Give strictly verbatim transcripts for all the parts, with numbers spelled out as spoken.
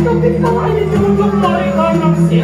Tapi kalau ini dirujuk dari anak sih,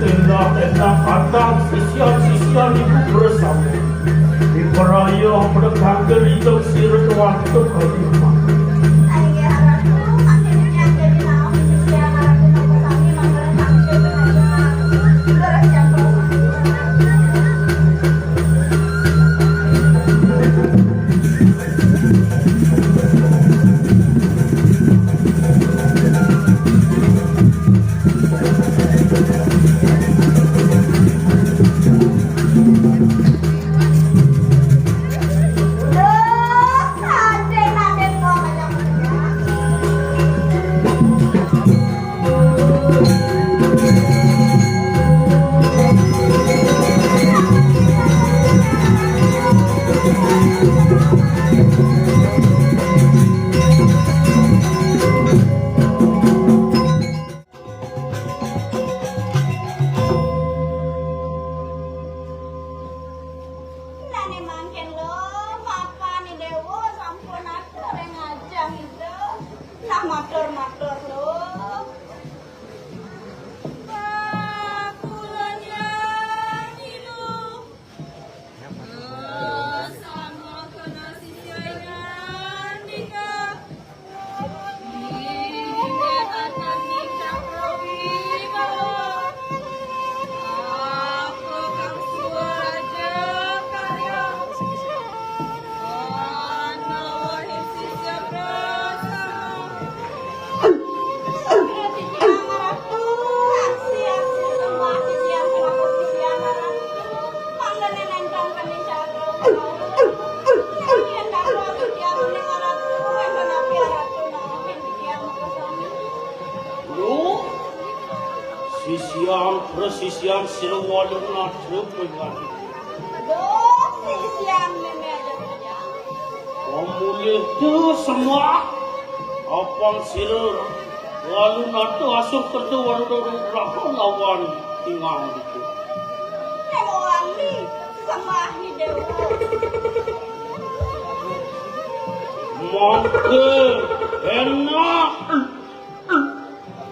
Tenda-tenda kata sisian-sisian ibu bersama. Di peraya pada tangga rijau sira tuan tu kali. Nane mangkin lo, mapan ni Dewa sampun atur ring ajeng Ida. Nah, matur-matur lo. Pakulanya Nilu. Sama kena sisian Dika. Duh, sisian prasisian sira walu nata pengani. Duh, sisian meme aja aja. Pamulih tu sembah. Apang sira walu nata asung kerta walu raha lawan tingan itu. Dewa Wali, sembah ni Dewa. Mangke enak.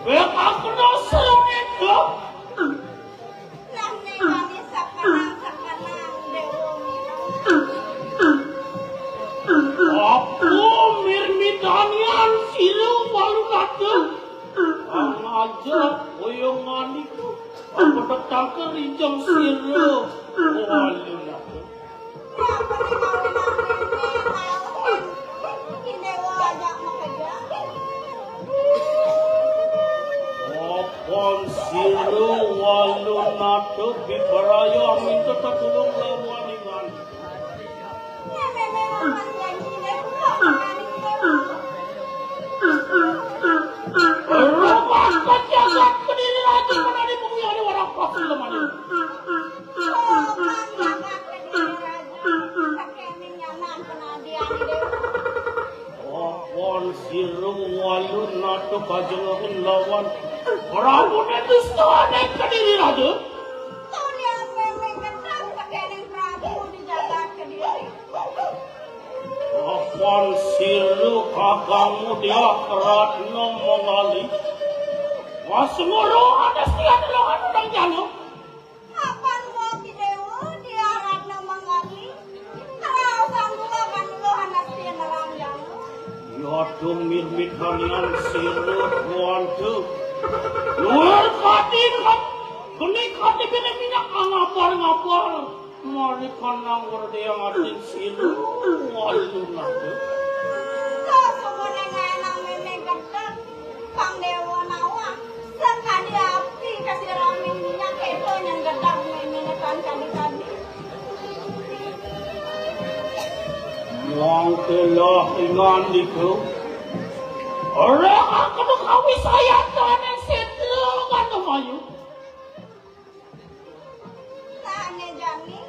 Wek aku no serong itu. Nah, ning manis sakanang, sakanang, Dewa Mira. Apa mirmidanian sira walu nata? Ang aja oyong maniku. Apa petang kerijang sira walu nata? Apan sira walu nata bibaraya minta tetulung lawan iman. Rumah kajagat Kediri Raja menani pemuyane warang pasir lemane. Apan sira walu nata kajengahin lawan Prabune dusta aning Kediri Raja. Apan sira kakangmu Diah Ratna Mangali. Wasmoro ada setiap lawan orang jana. Apan buat di Dewa, Diah Ratna Mangali. Raosan kula kan kula anak sing nerang jana. Ya Duh, mirmit kanian sira, wantu. Luar kadi kat, keni kadi kene minyak ngapar-ngapar. Mari kanang werdeyang atin sira, walunatu. Sesungguhnya ngaenang meme gedeg, Kang Dewa nawang. Sekadi api kasih rame minyak keto yang gedeg meme nekan kadi-kadi. Mangkelah ingandika. Ora aku kawisayan tane setu kan mayu. Tane jani,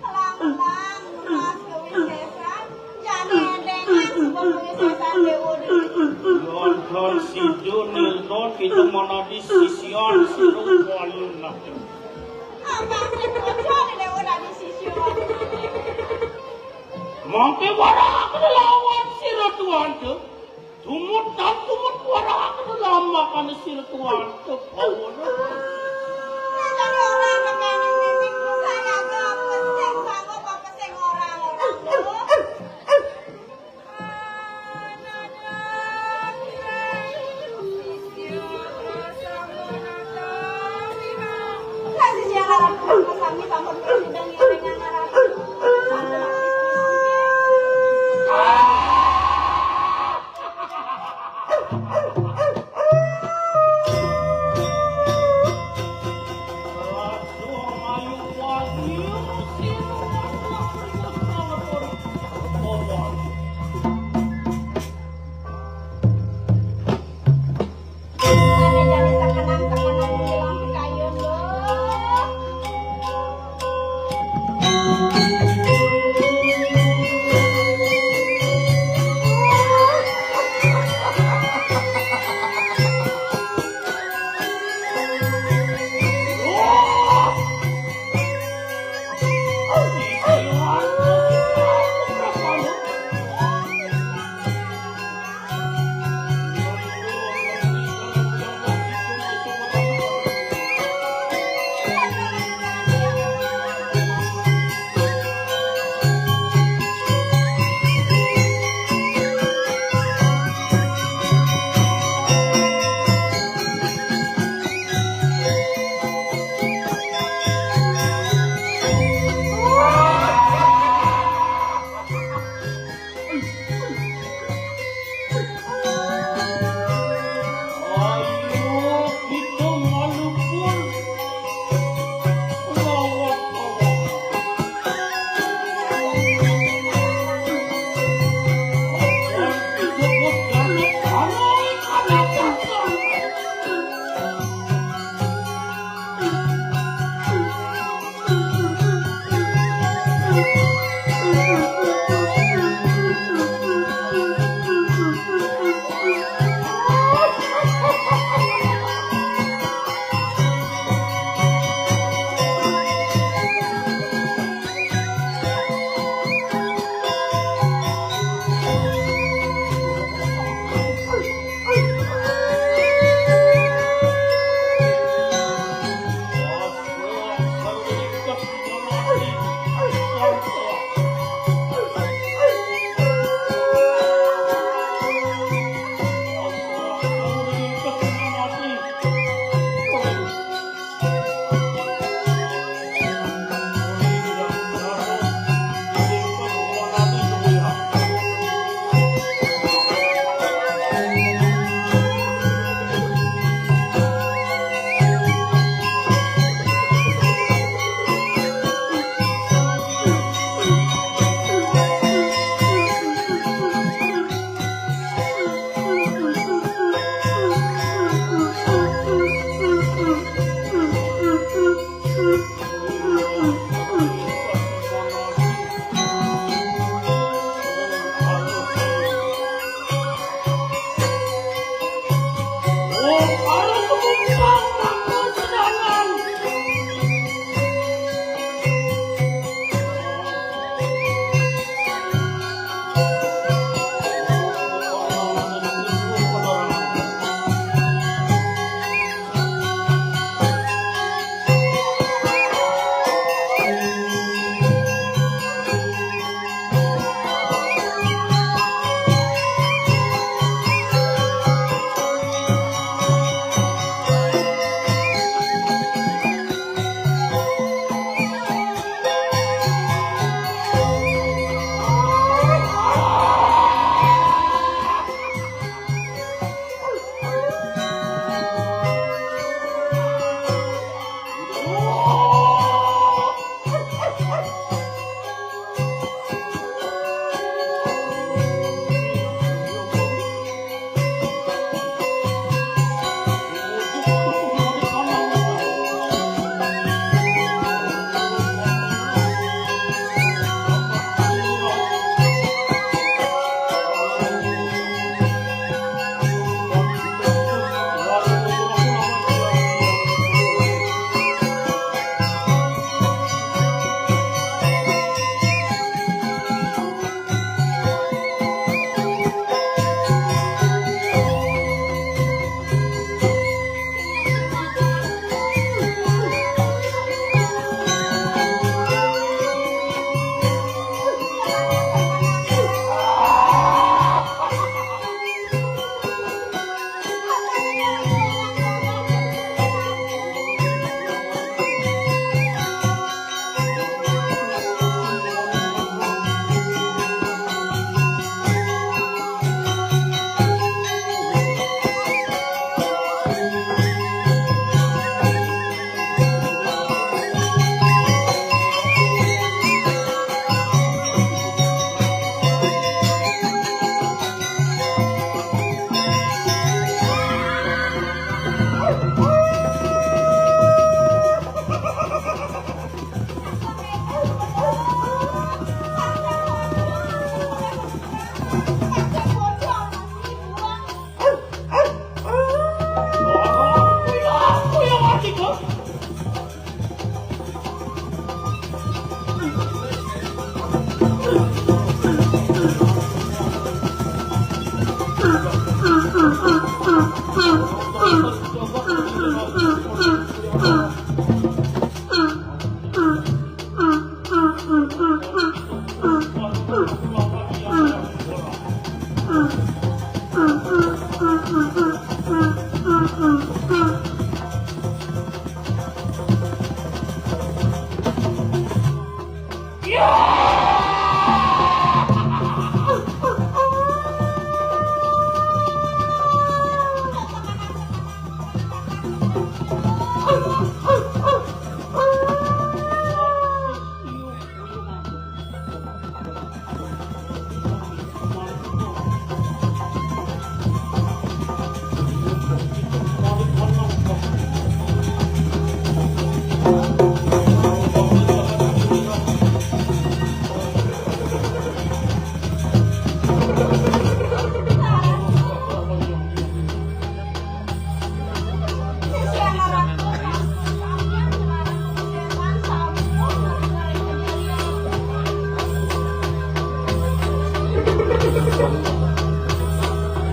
kelang-kelang, lunas kewisesan, jani dengan sebab kewisesan Dewa Dewi. Wonten situ nilton kita manadi sisian sira walunatu. Apa sing bocor Dewa dadi sisian? Mangke warahak lawan sira tuantu. Tumut dan tumut warahak lamakan sira tuantu. Pawana. Nah, jadi orang kepengen mimik saya ke pesek, sanggup apa sing orang-orang tuh? Ada jadi sekenang-sekenang bilang ke kayu, loh.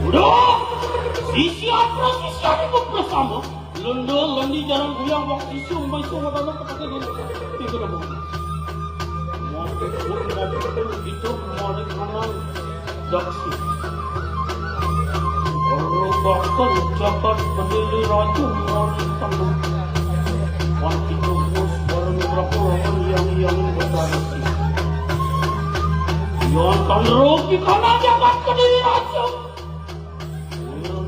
Udah, sisian prosisian ibu bersama. Lendo, lendi, jarang guyang, wong sisi, umai, sungai, tanah, kepake, gini. Tiga, udah, bang. Mau, mau, mau, itu, mau, di kanan. Daksi. Robaken jagat Kediri Raja Muari Tengah. Wan Kidul Mus bareng beberapa lawan yang-yang bertransaksi. Yang tandero di kanan jagat Kediri Raja.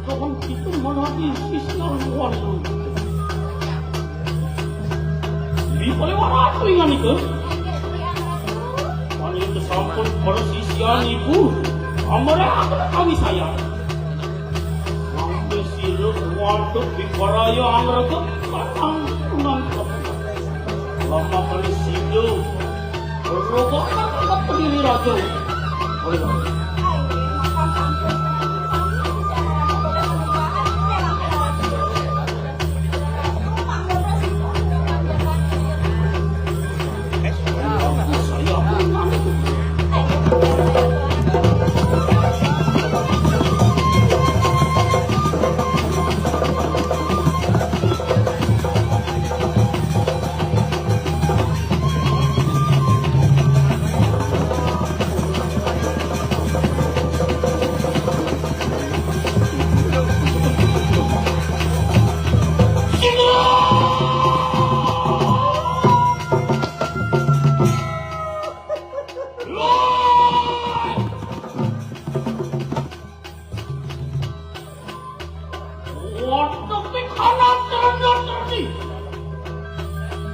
Yang itu mana di sisi lawan. Di Paliwara ringan itu. Panitia sampun persisian ibu. Amare aku kami sayang. Sampai sirup waduk di Paraya Angreget. Patang punan. Lama kali sidu. Rogo apa pendiri raja. Oleh Waduh, pikanan ternyata nih.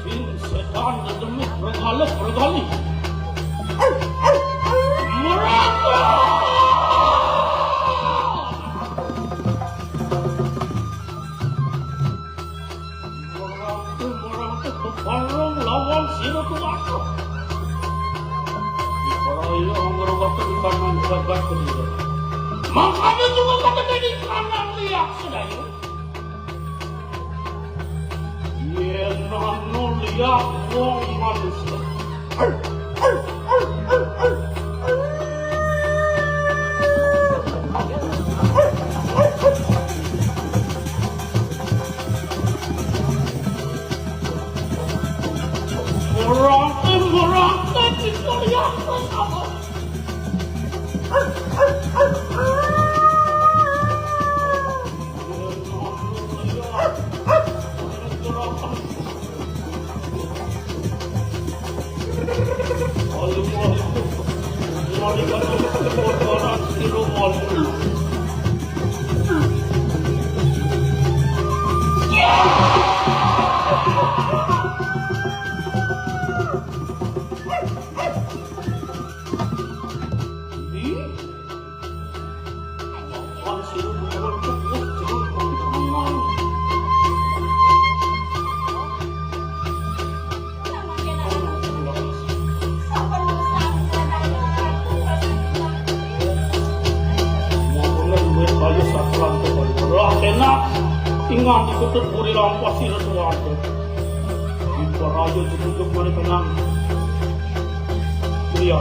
Jin setan dedemit regalek regali. Merata. Merata, merata, kebareng lawan sira kuwasa. Para iya ngerobaken kanan jagat kediri. Mangkane juga kata dadi kanan liak sedaya. Yen anu liak wong manusia. Merangke, merangke, kita liak bersama. Enak, tinggal dikutut puri rampas sira tuan. Di Parayu cukup mari tenang. Iya.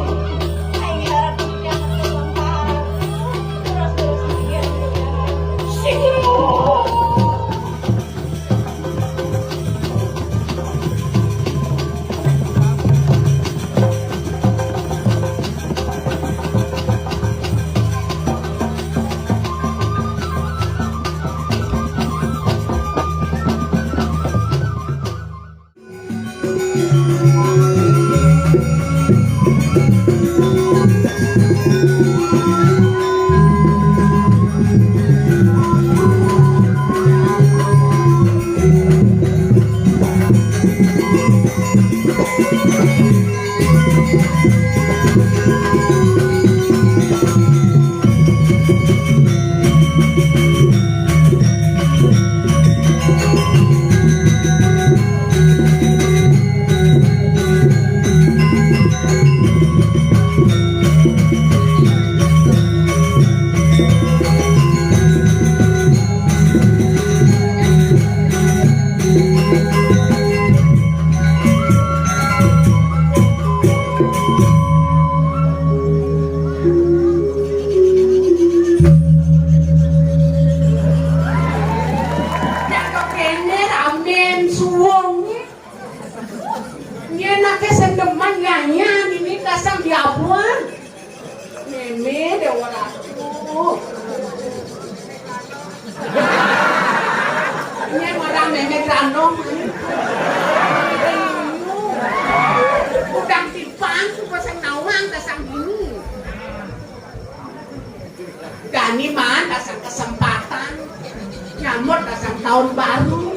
Tahun baru.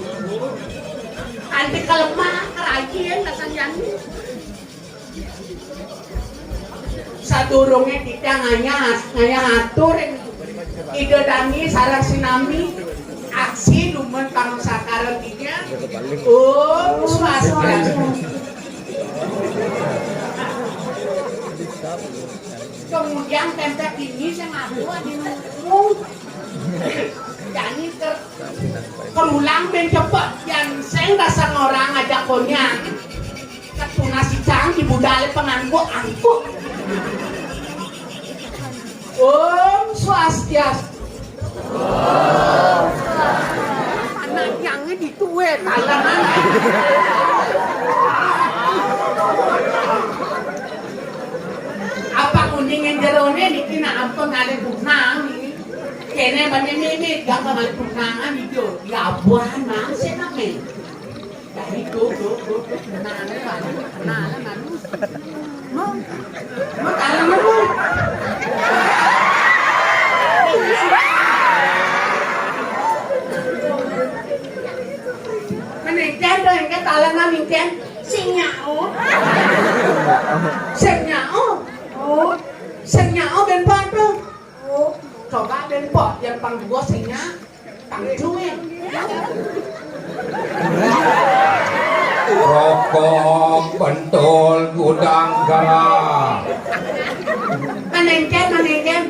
Kanti kalemah, kerajin, rasanya. Sadurunge kita ngayah, ngayah atur ida dane sareng sinami, aksi dumun pangusakaran tiga. Om Swastiastu. Kemudian tempe ini saya ngaku di ngomong. Jani ter Kemulang ben cepet, yan sing dasar orang ngajak konyang. Ketuna sicang di budale pengangguk angkuh. Om Swastiastu. Anak yang dituwe talangan. Apa kuning yang jerone niki nak ampun ale punang niki. Kene bane mimit gak kemali punangan itu. Ya buah nang sih name. Jadi tuh tuh tuh tuh punangan baru punangan baru. Mau mau talangan mau. Menengken tuh engke talangan mingken. Sing nyao. Sing nyao. Oh, sing nyao ben pok tuh. Oh, coba ben pok yang pang dua sing nyao. Pang duit. Rokok bentul gudang garam. Menengken, menengken.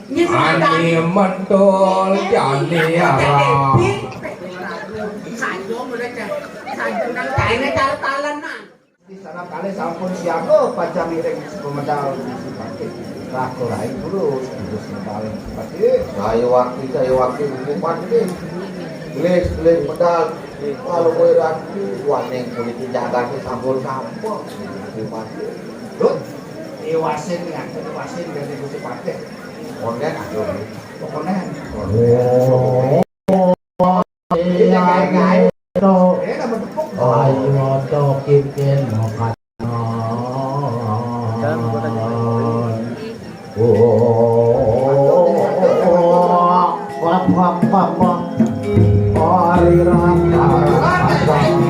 Ini Ani mentul jani arah. Sanjo mulai cah. Sanjo nang kaine cara talenan. Di sana kali sampun siaga pacang miring pemedal. Laku lain dulu, terus medal. Pasti. Saya wakil, saya wakil, bukan ini. Gelis, gelis medal. Kalau gue ragu, wah, neng kulit jaga ke sampun sampun. Bukan. Terus. Iwasin ya, iwasin dari Gusti Patih. Konen aduh. Konen. Oh. Iya, iya. Ayo, ayo, ayo. Ayo, ayo, kimpin, makan. Dan bukan Oh, wap, wap, wap, wap. Hari Rama. Hari Rama.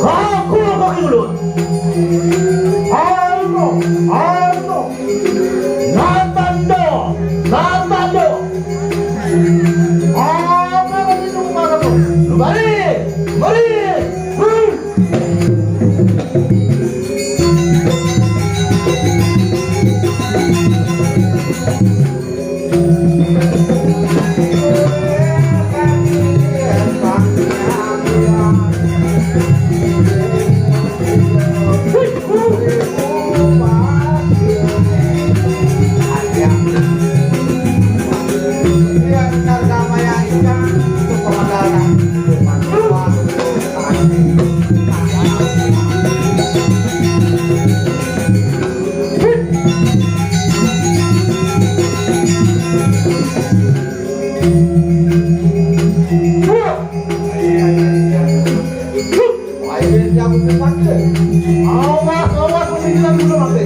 Aku apa dulu? Anu, anu. Natando, natando. Apa lagi itu kemana tuh? Lu balik, balik. Awas, awas, pemikiran dulu nanti.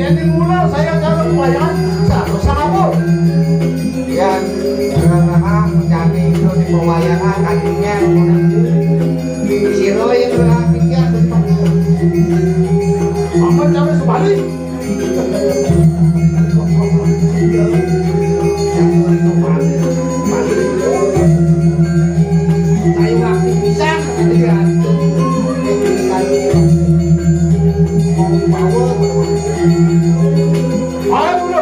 Ini mula saya kalau pelayanan, saya sama. Yan, raha mencari itu di pewayangan, artinya sira yang berhati-hati. Apa cara sebalik? Saya waktu bisa, iya. Mau bawa, Ayo, Bro.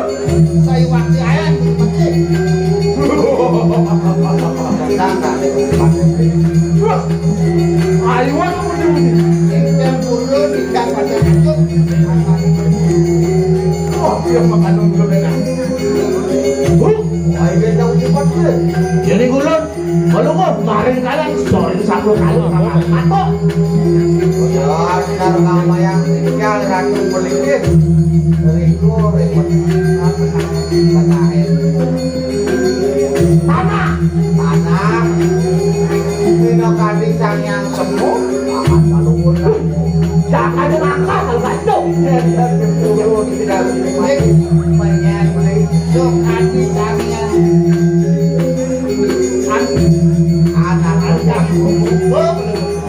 Saya waktu ayam, betul. Datang, tak ada. Terus, ayo, apa, Bro? Yang dulu, tidak pada masuk. Wah, dia makan dulu, enak. Huh? Ayo, dia tahu cepat, Bro. Jadi, Gulun, kalau gua kemarin kalian sorin satu kali sama matok. Ya, Kang Mayang tinggal Ratu Belikit. Riku ribet. Tanah. Tanah. Dina kadi Sang Hyang Semu. Amat kaluhur. Jangan mangkat kalau bacok. Turun tidak. Pengen beli. Sok kadi Sang Hyang. Anak-anak.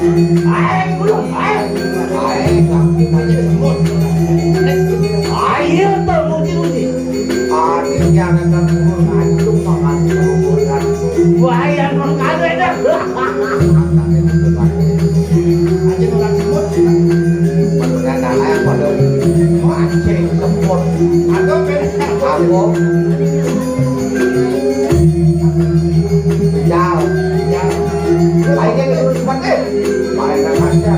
Ayo, ayo, ayo, ayo, ayo, muji-muji. Ayo, tuh, muji-muji. Adiknya datang turun, anjlok makan turun. Bahaya, makan, dah. Aja orang semut, sih. Padahal anak-anak pada mancing semut. Atau apa? Jal, jal. Ayo, ayo, cepat, eh. Paling aja.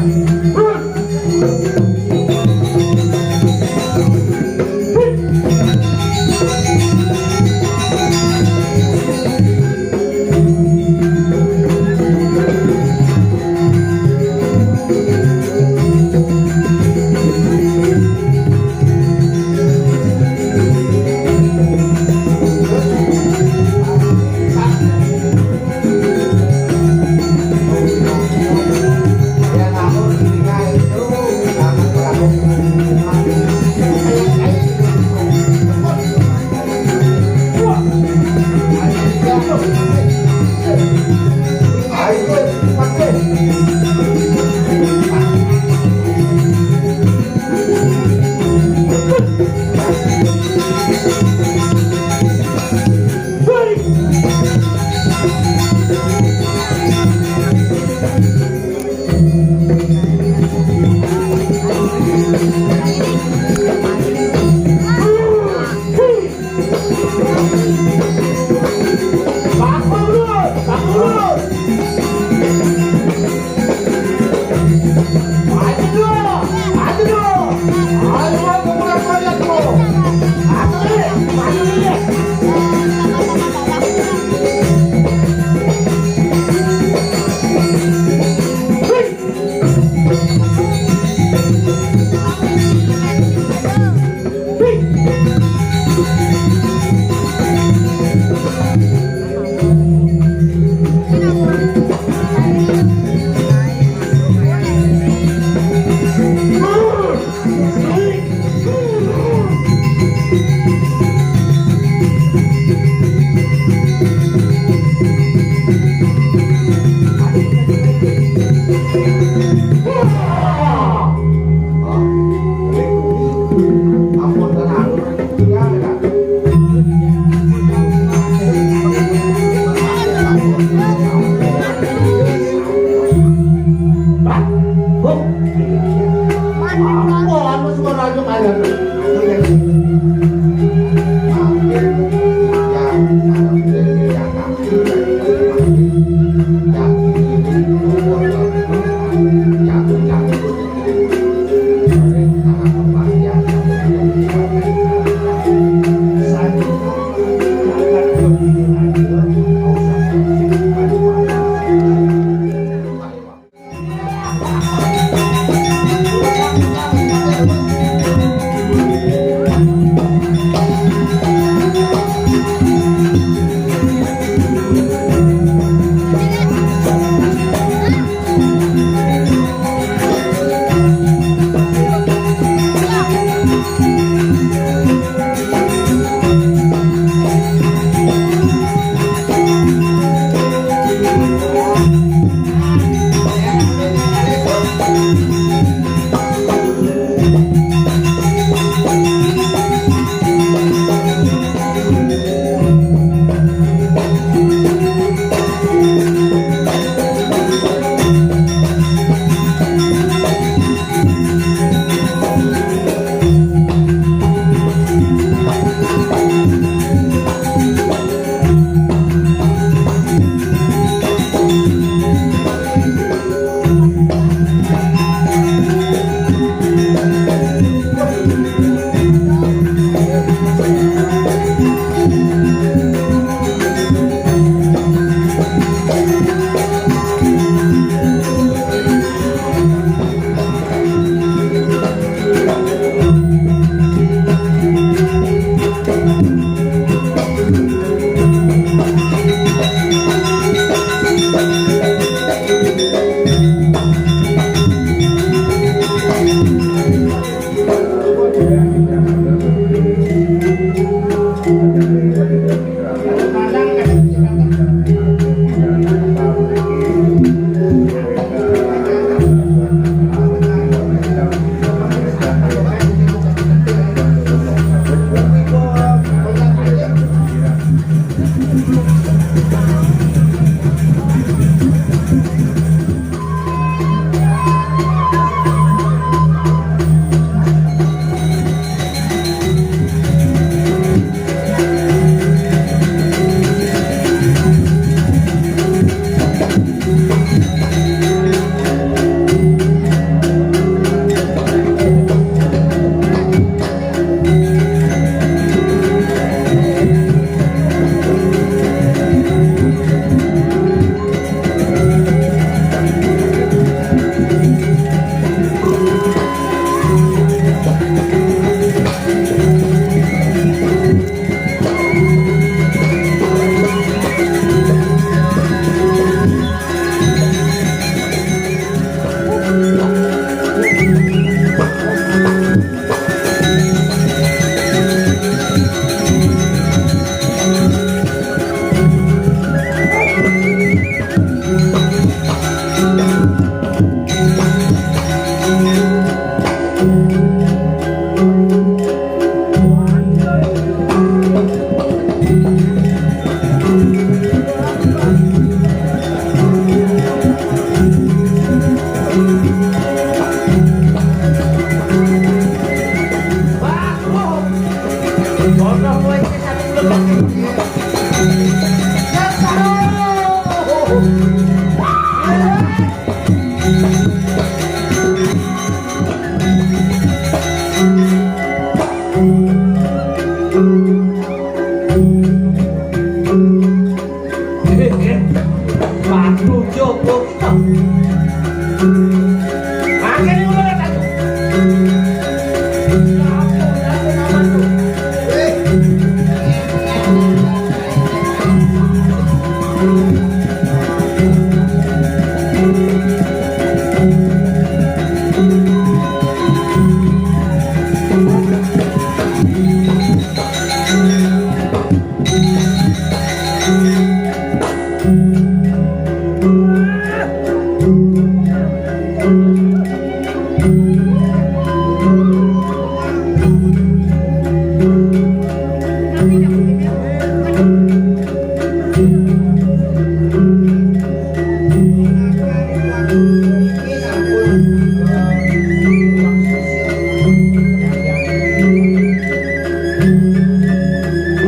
Waduh, jopo kita. Mangkene ngono ta, Cuk?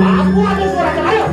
Aku ada suara cahaya.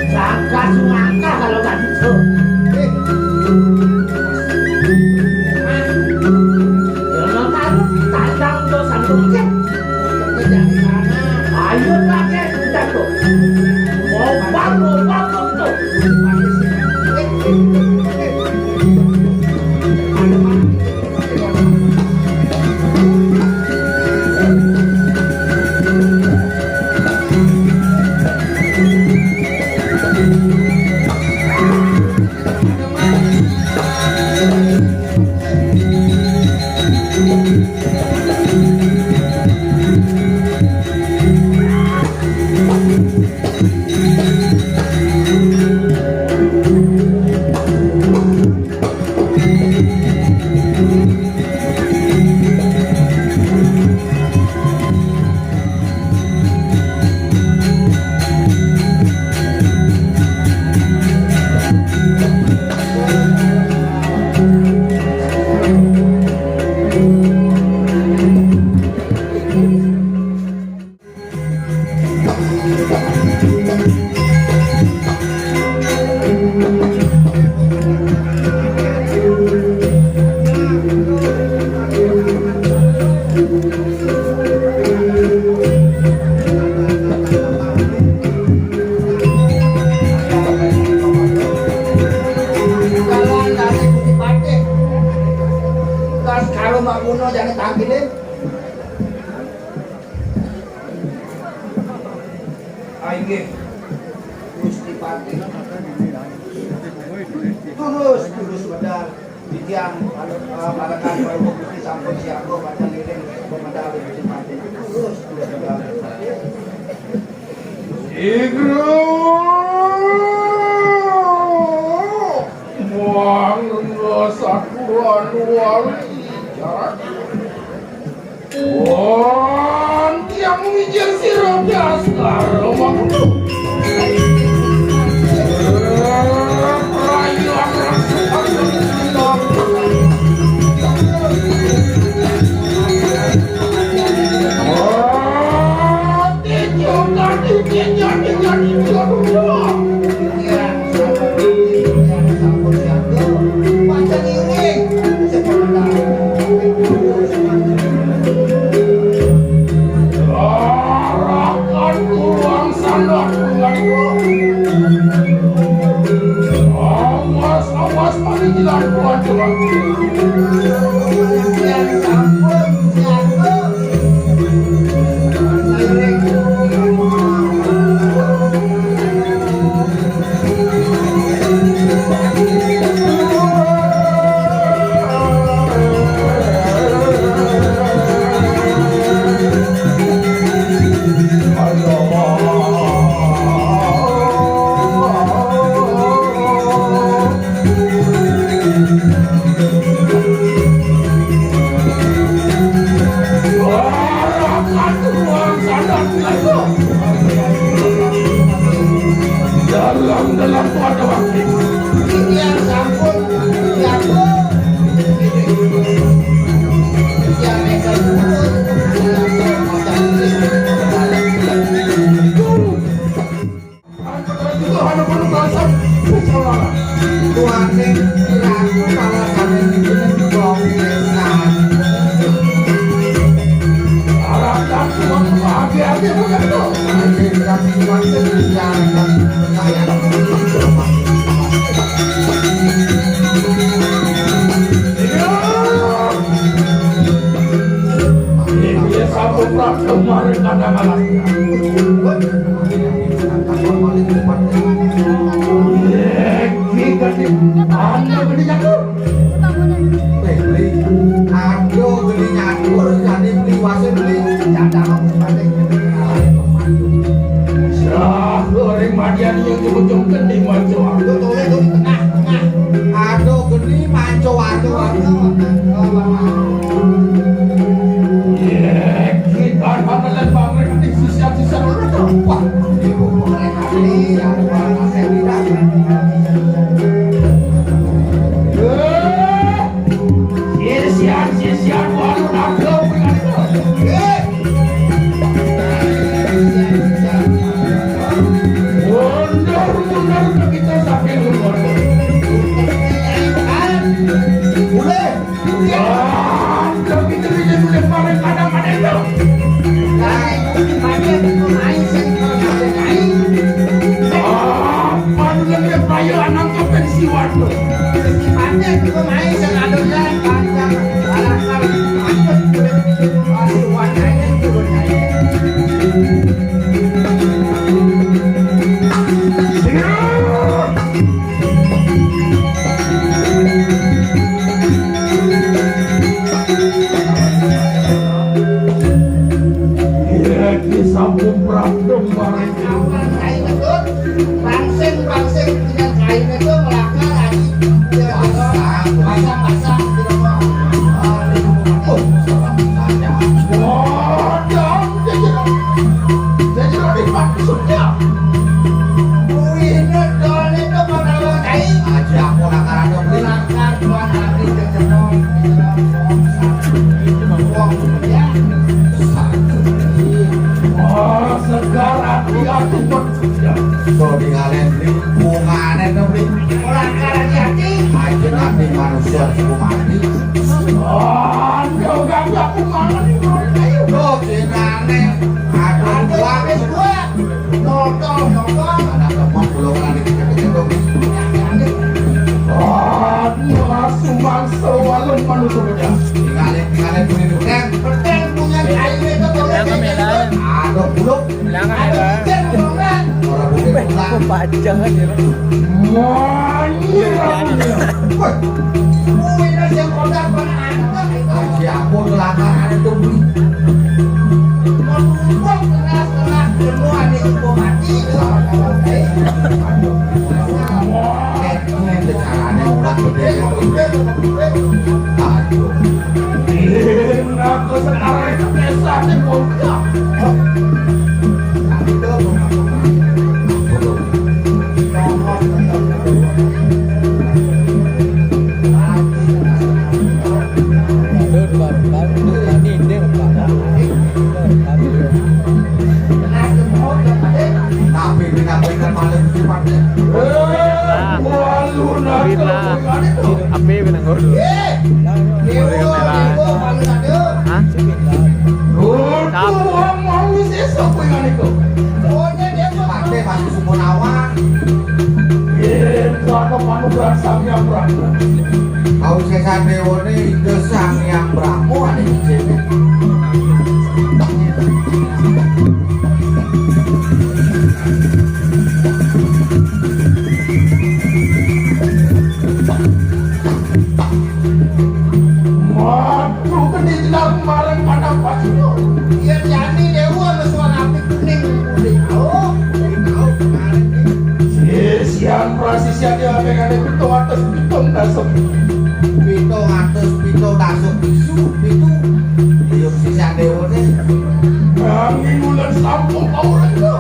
Jaga sungaka kalau tak bisa. Ya, makanya tantang untuk sambung aja. Ayo, pakai, udah tuh. Mau bang, mau bang, mau tuh. Karo Mak Kuno jane tangkile. Ah, inggih. Gusti Patih. Terus, terus medal. Titiang, eh, marakan Prabu Gusti sampun siaga, pacang ngiring pemedal Gusti Patih. Terus, terus medal. Igro. Mangga sakuran wali jaran. Wong tiang mijil sira daskara manguno. Rayu akrab suka. Awas, awas, mari jalan kuat, jalan. Tuaning Ratu Palasane Ning Wong Sesan. Harap dan suatu bahagia aja begitu. Ayo, kita kuat dan jalan dan saya. Iya, sambut lah kemarin kadang-kadang. Iya, kita di anda beli nyakur. Eh, beli. Aduh, beli nyakur, jadi beli wasit, beli jadang. Sah, goreng madian yang ujung-ujung kending macam. Aduh, tulis, tulis, tengah, tengah. Aduh, geni manco warna-warna. Iya, kita hadalan bangre di sisian-sisian orang tuh. Wah, ibu boleh hati, ya, orang saya tidak. Eh, sisian-sisian warung aku. Eh, Mundur, mundur, kita sambil mundur. Boleh. Ah, kita bisa boleh paling kadang-kadang itu. Nah, itu dipakai untuk main, saya juga pakai main. Ah, paling lebih payu anak ke pensiun tuh. Dipakai untuk main, saya ada jalan panjang, barang-barang, panjang, kulit, kulit, kulit, kulit, kulit. Iya, ki sampun prapta marang. Pangsing, pangsing dengan kain itu melakar, pasang, pasang, pasang, gitu. Waduh, jadi lebih maksudnya. Kuwi ngedol itu bakal wong kain. Aja aku lakar ada kuwi. Lakar buat nanti kecenong, kecenong, wong, ya. Oh, segar hati aku. Kok tinggalin beli bungane to beli. Ora ngarani ati. Aja nanti manusia suku mati. Oh, enggak, enggak, aku malah nih, Bro. Ayo. Kok jenane? Aduh, aduh, gua wis gua. Motor, motor. Anak lemah, belum ada kita-kita tuh. Oh, langsung masuk warung manusia muda. Tinggalin, tinggalin beli beli. Perten punya kayu itu boleh. Aduh, buluk. Jangan ya, Bang. Ora bukit pulang. Panjang aja. Wah, iya. Wah. Kuwi nasi yang kodak mana anak. Aji aku kelamaan itu. Mau tumpuk tengah-tengah semua di tubuh mati. Wah. Ini carane ora gede. Aduh. Aku sekarang itu biasa nih, bocah. Aduh, baru, baru, ini, ini, Pak. Tapi bina-bina maling sifatnya. Wah, lu nak. Ape benang kono. Hah? Sapu. Pakai masih suku nawang. Kau sesane one itu Sang Hyang Brahma ane. Waduh, gede jenar kemarin pada pas itu. Iya, jani dewa sama suara api kuning. Kuning, oh, kuning, oh, kemarin nih. Sisian prasisian dia, ada pitung atus pitung dasuk. Pitung atus pitung dasuk bisu, pitung. Iya, sisian dewa nih. Kami bulan sampung kau orang itu.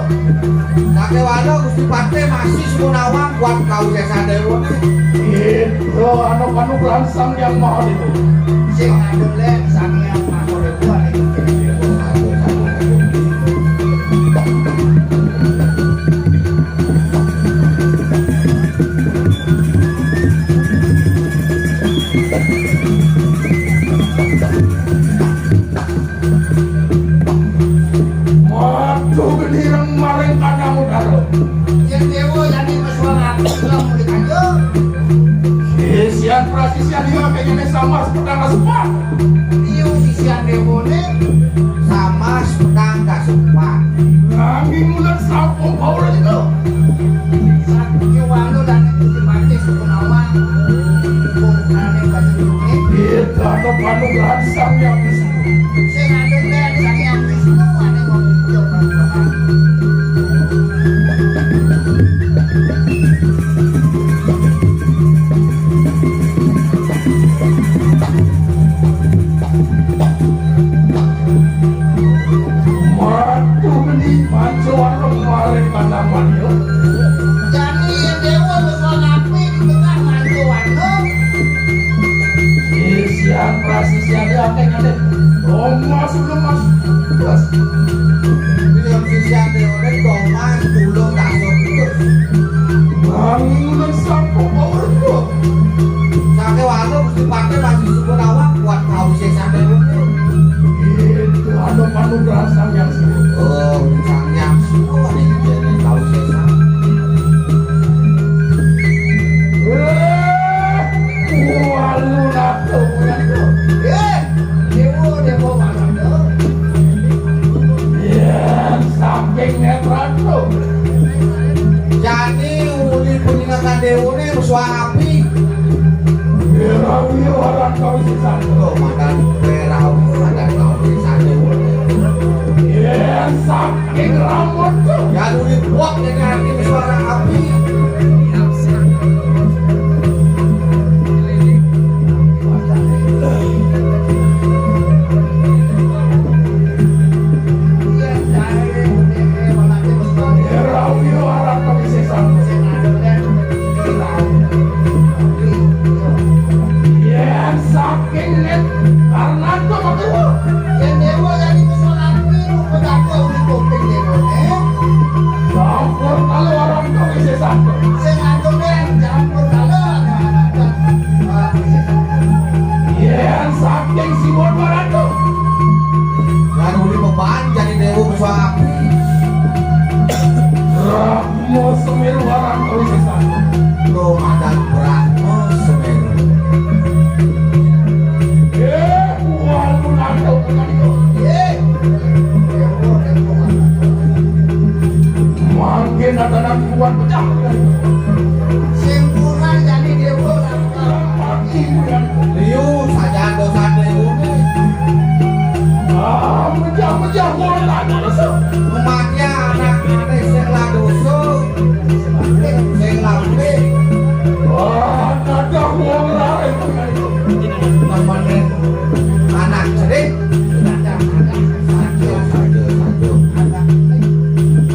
Sakewala Gusti Patih masih suku nawang kuat kau sesane ngono. Itu anu-anu rangsang yang mahal itu. Sing anu lek sang yang mahal itu ada yang jadi. Prasisian iya kengene samar sepedang kasepat. Iya sisian dewane samar sepedang kasepat. Nanging ulen sampun baur itu. Satya wanu dan Gusti Patih Sukunawa. Pungkane basa duwe. Kita ada panugrahan Sang Hyang Wisnu. Sing anu ten Sang Hyang Wisnu ane mau muncul panugrahan. Matuh meni manca warna maring tanaman yo. Jani yen dewa wis ngapi di tengah manca warna. Sisian prasisiane akeh ngene. Romo sebelum mas. Terus. Yen sisian dewane Thomas tulung tak sukses. Nanging ulun sampun baur. Sate wanu Gusti Patih masih syukur awak kuat kawise sate wunu. Itu ada panugrahan Sang Hyang Siwa. Oh, Sang Hyang Siwa ning jene kawise sate. Eh, walu natu, walu. Eh, dewa, dewa, walu. Yen saking netra, Jani uli peringatan dewane bersuara api. Wirawi orang kau sisa. Loh, madan wirawi, madan kau sisa dewane. Yen saking rambut tuh. Ya uli buat ini arti bersuara api. Yen saking net karena itu metu. Yen dewa jani wis ora kuwi rupa kabeh uli kuping dewane. Sampun kalau orang kau sisa. Sing adoh yen campur kalau ada. Yen saking siwon maratu. Lan uli beban jani dewa besar api. Brahma Semeru warang kau sisa. Lo madan Brahma Semeru. Eh, buah lu nandau dengan itu. Eh. Mangkin ada nang buat pecah. Sempurna jani dewa. Liu saja dosa dewa. Ah, pecah-pecah bola dosa. Memakai anak aneh sing la dosa. Sing lambe. Wah, kadah wong lain. Namanya anak cerik. Satu, satu, satu.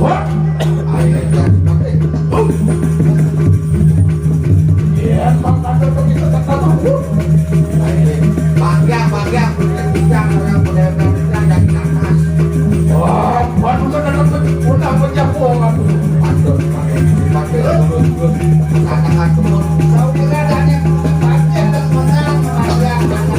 Wah. Ayo, jangan pakai. Iya, Bang, ada tuh kita tak tahu. Bangga, bangga. Kita orang budaya kita yang nanas. Wah, baru kan ada tuh. Udah pecah bola tuh. Patut, patut, patut, patut. Katakan semua. Kau kira tadi pakai dan menang, menang, menang.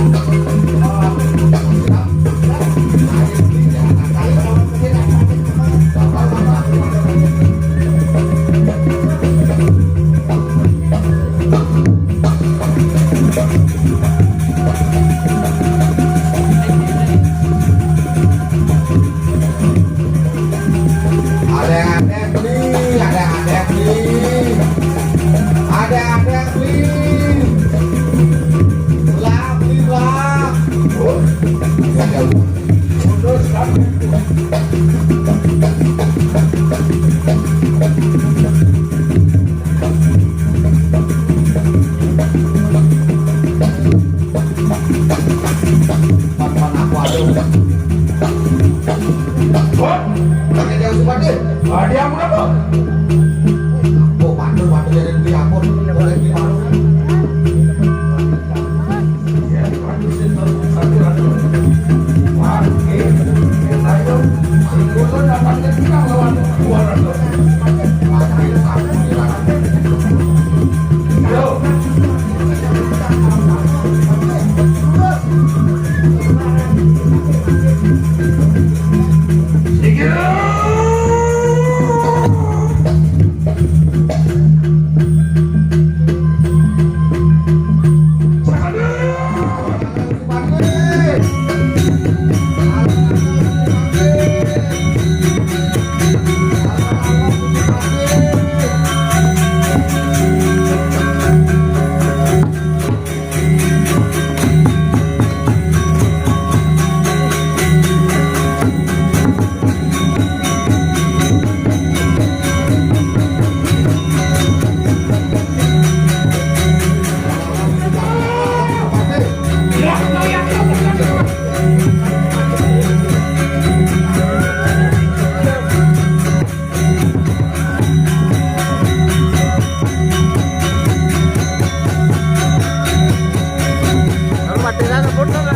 Tela na botol na.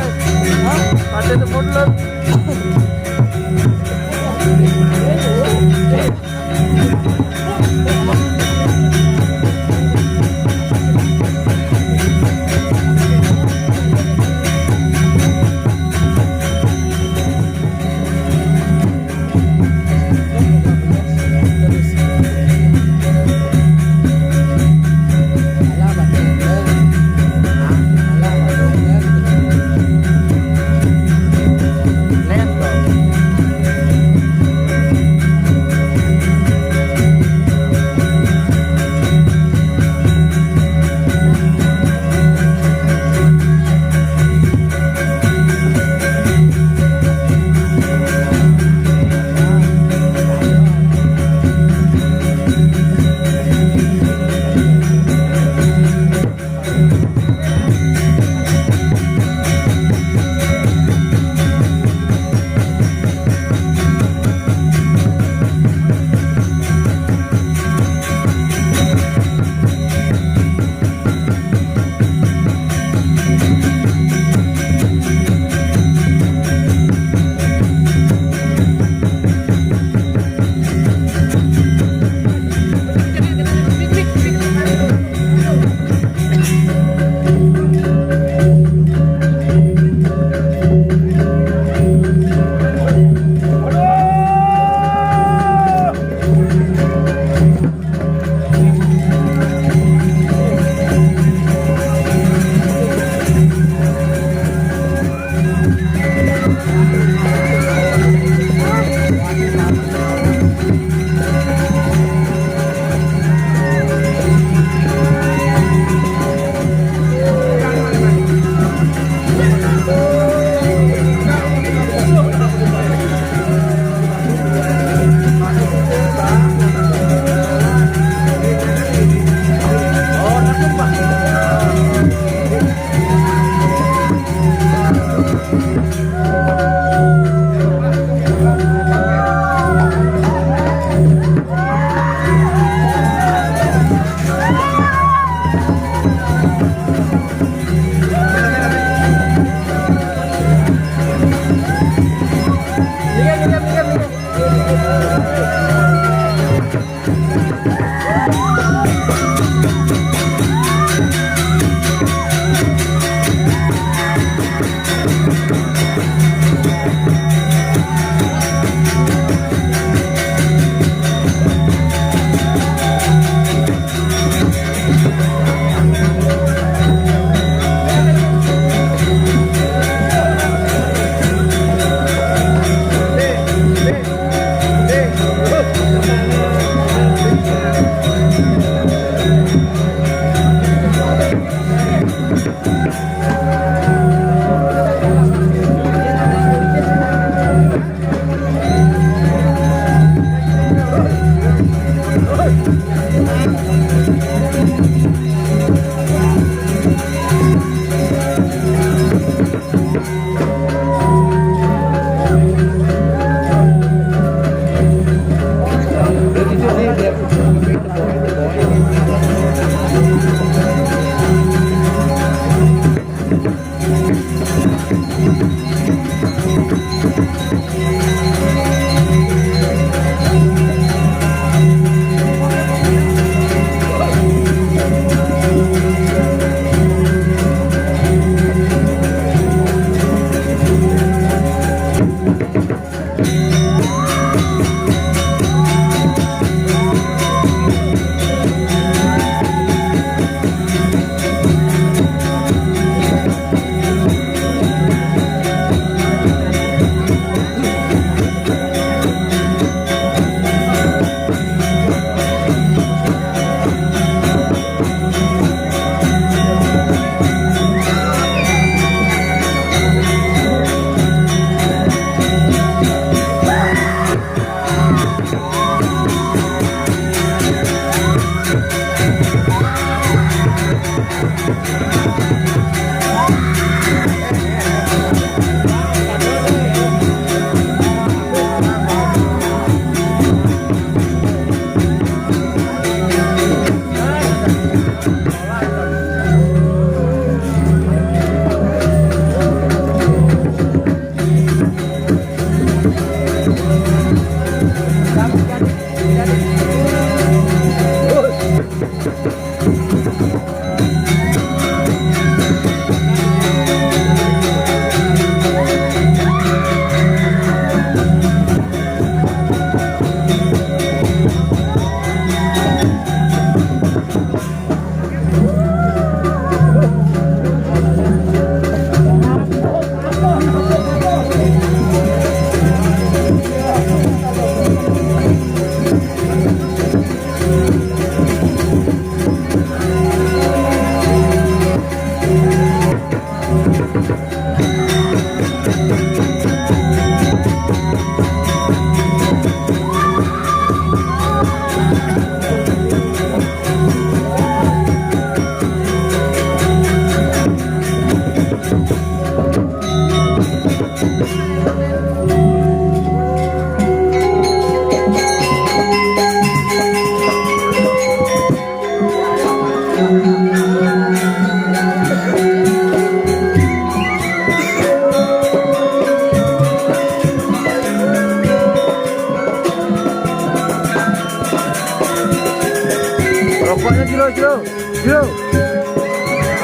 Ha? Pate na botol.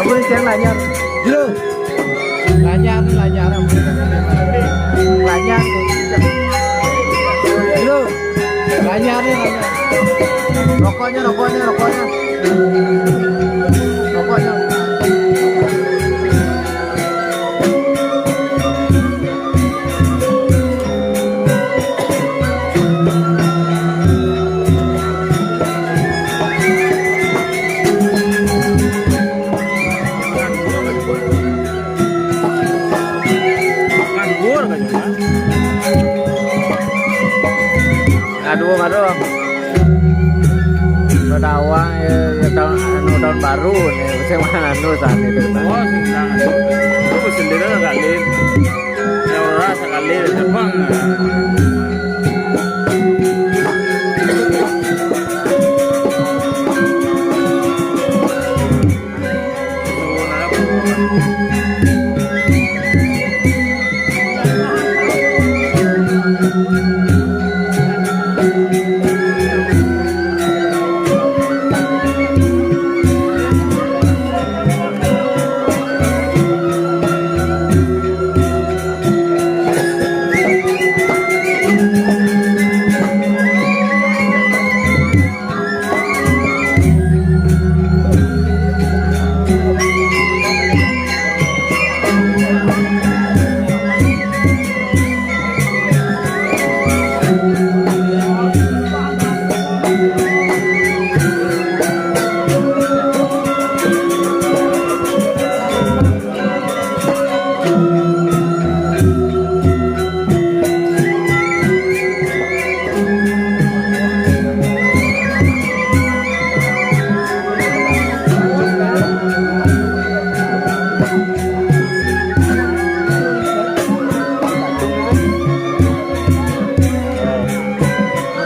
Gue yang lanyar. Jero. Lanyar, lanyar. Lanyar. Jero. Lanyar, lanyar. Rokoknya, rokoknya, rokoknya. Rokoknya. Aduh, aduh. Udah awang ya, ya tahun, anu, tahun baru nih, saya mana anu saat itu. Oh, senang. Itu sendiri agak lin. Ya ora sekali Jepang.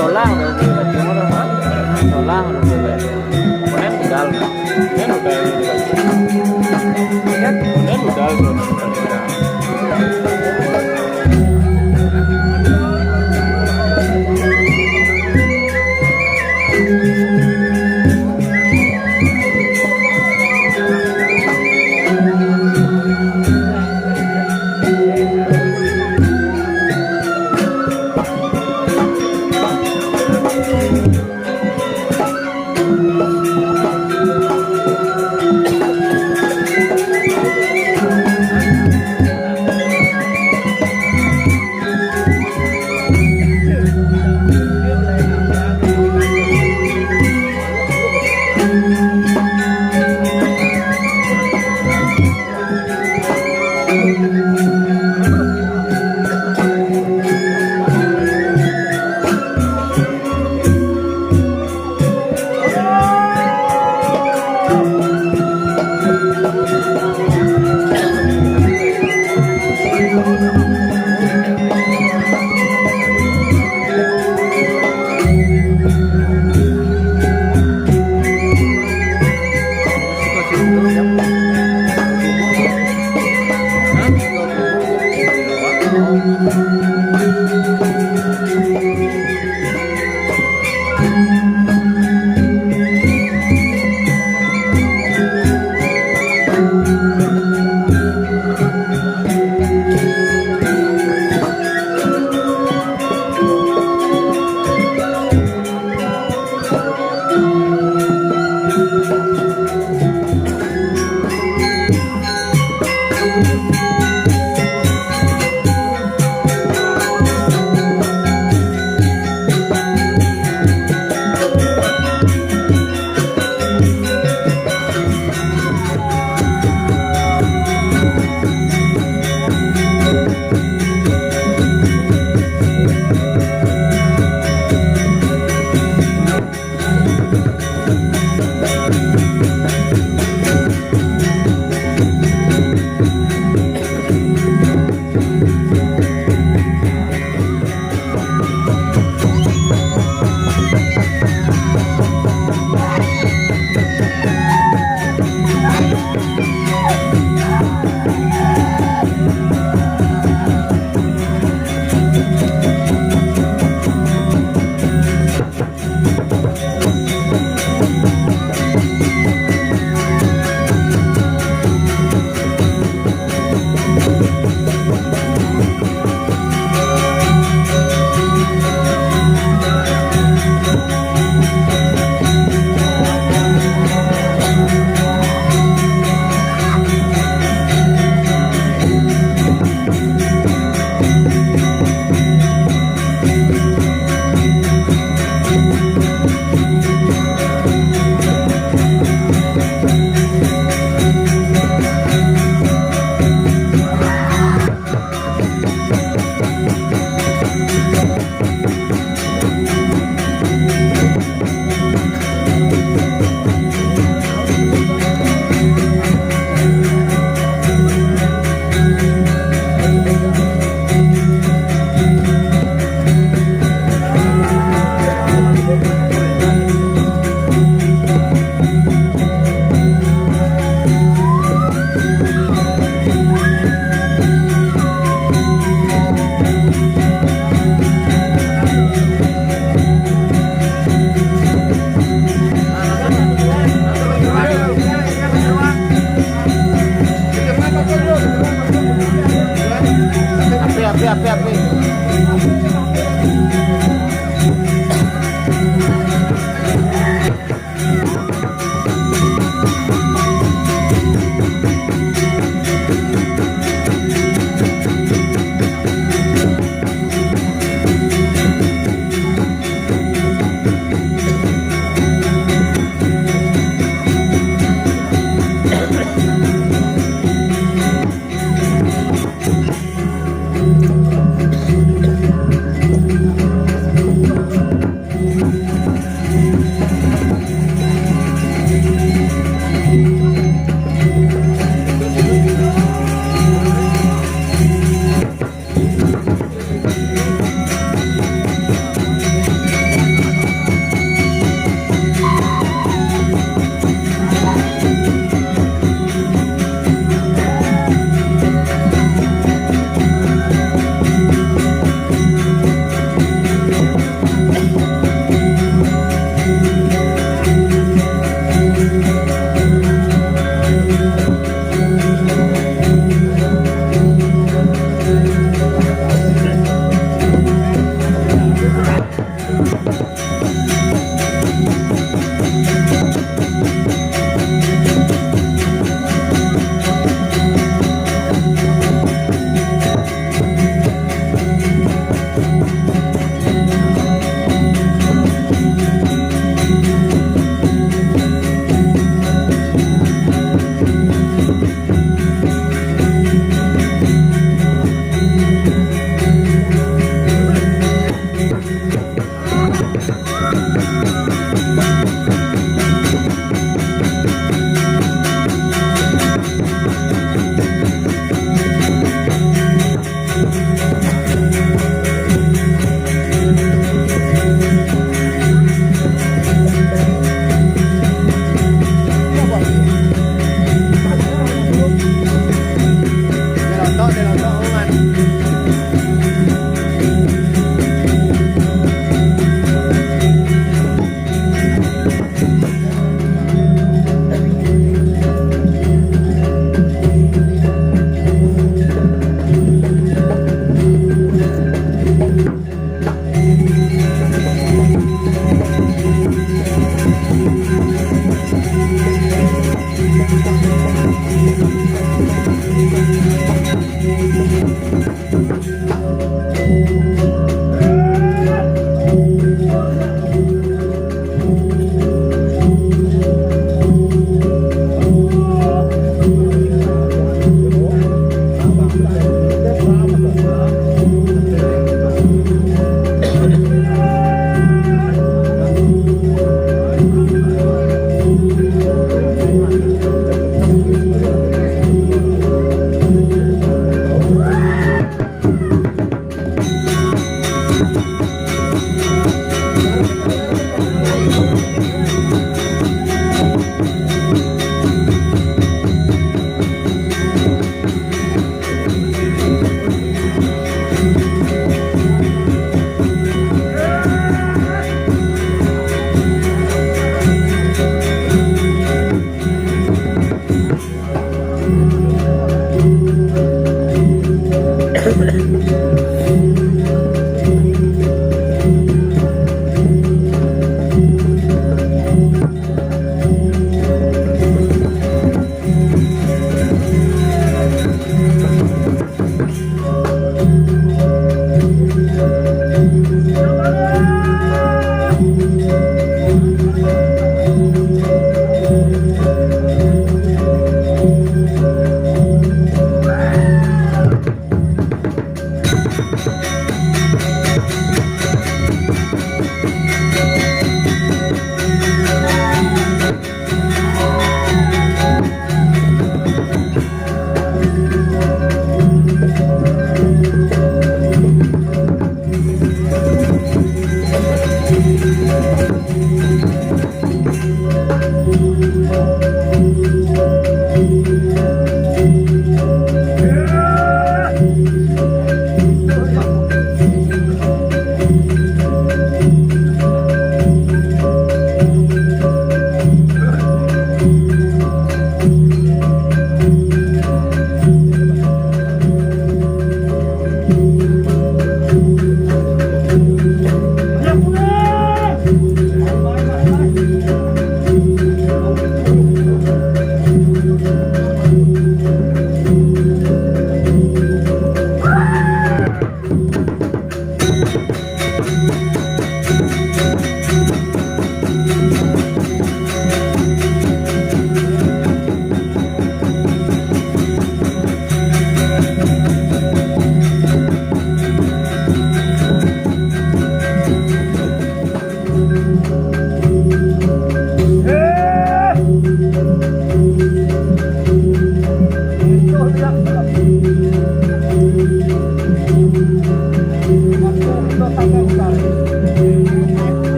Solah, solah, solah. Kemudian budal. Kemudian budal. Kemudian budal.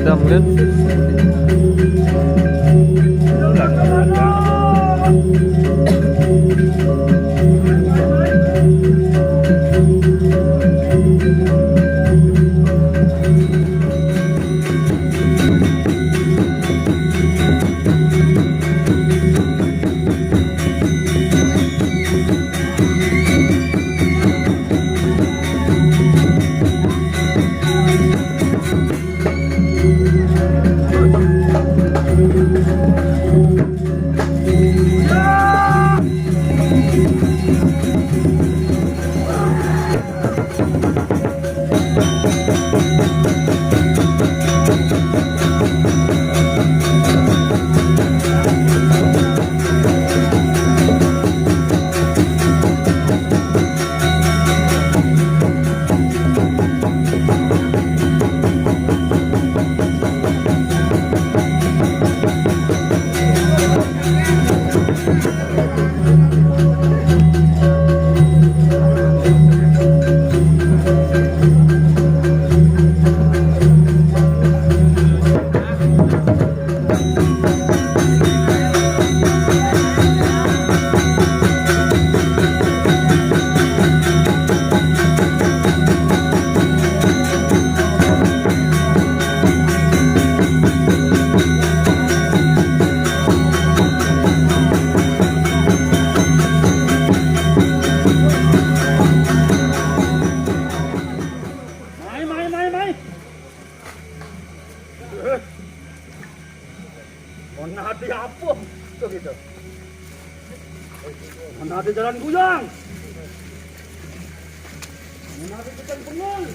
Dam kan? Mai, mai, mai, mai. Mana ada apa? Tuh gitu. Mana ada jalan guyang? Mana ada jalan bengong?